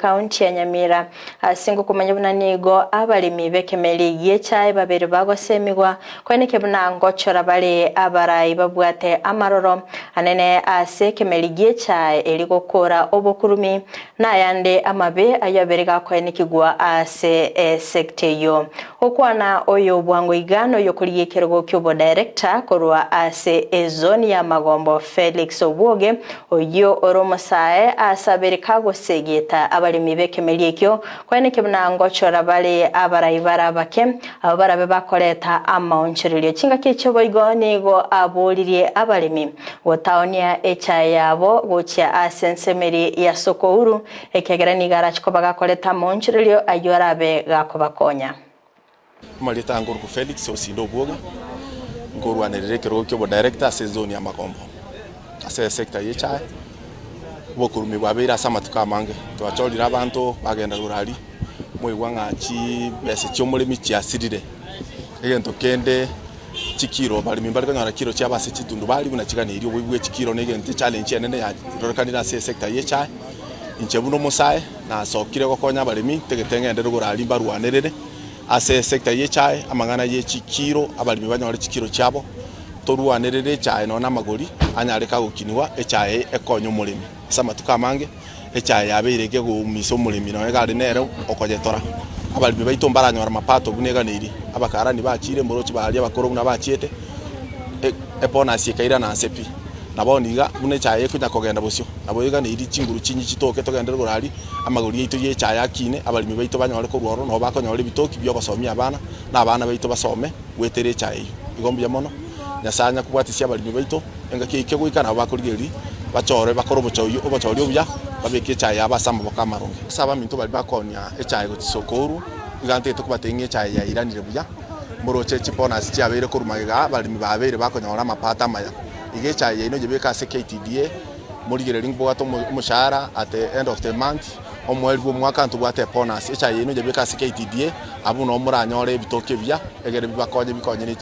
ekaunti ya Nyamira ase ngokomanya buna nigo abaremi b'ekemeri gi'echae babere bagosemigwa koeneke buna ngochora bare abarai babwate amaroro anene ase ekemeri gi'echae eri gokora obokurumi na ayande amabe ayio abere gakoenekigwa ase esecta eyio. Gokwana oyo bwango iga noyokorigia ekerogo ki'obodirector korwa ase ezoni ya Magombo Felix Obwoge, oyio ore omosae ase abere kagosegeta abaremi b'ekemeri ekio, koeneke buna ngochora bare abarai bare abake, abwo barabe bakoreta amaonchorerio. Chingaki echio boigo nigo aboririe abaremi gotaonia echae yabo gochia ase ensemeri ya Sokouru, Ekiagera nigo arache koba gakoreta amaonchorerio ayio arabe gakobakonya. Amarieta angoruku Felix Osinde Obwoge, nkorwanerera ekerogo ki'obodirector ase ezone ya Magombo, ase esector y'echae, obokurumi bwabeire ase amatuko amange, twachorire abanto bagenda rogoro aria, mwaigwa ng'a chibesa chi'omoremi chiasirire, egento kende chikiro abaremi mbare konyora kiro chiabo ase chitundubari buna chiganeirie oboibi bwe chikiro na egento echallenge enene yarorekanire ase esector y'echae. Inche buna omosae nasokire gokonya abaremi ntagete ngende rogoro aria mbarwanerere ase esector y'echae amang'ana ye chikiro abaremi banyore chikiro chiabo torwanerere echae nonya na amagori anyare kagokinigwa echae ekonye omoremi. Ase amatuko amange echae yabeire ekegoumisa omoremi nonya iga are nere okoyetora. Abaremi baito mbaranyora mapato buna eganeirie, abakarani bachire mborochi baria abakoro buna bachiete, ebonus ekairana nse pi. Na bono iga, buna echae ekonya kogenda bosio, nabo eganeirie chinguru chinyi chitoke togenderere korwa amagori aito y'echae akine, abaremi baito banyore korwa ororo, nabo bakonyora ebitoki bi'ogosomia abana, na abana baito basome goetera echae eyio. Igo mbuya mono, Nyasae anya kobwatisia abaremi baito, engaki eike goika nabo bakorigereria, bachore bakore obochori obochori obuya, babeke echae yabo ase amaboko amaronge. Ase abaminto baria bakoonia echae gochia sokoru, iga ntagete kobatebia ng'a echae yairanire buya, Moroche chibonus chiabeire korwa magega abaremi babeire bakonyora amapato amaya. Iga echae yaino yebeke ase KTDA, morigererie mbwate omoshahara at the end of the month, omoerio bw'omwaka ntobwate ebonus. Echae yaino yebeke ase KTDA, abwo nabo moranyore ebitoki ebiya egere bibakonye bikonye ne.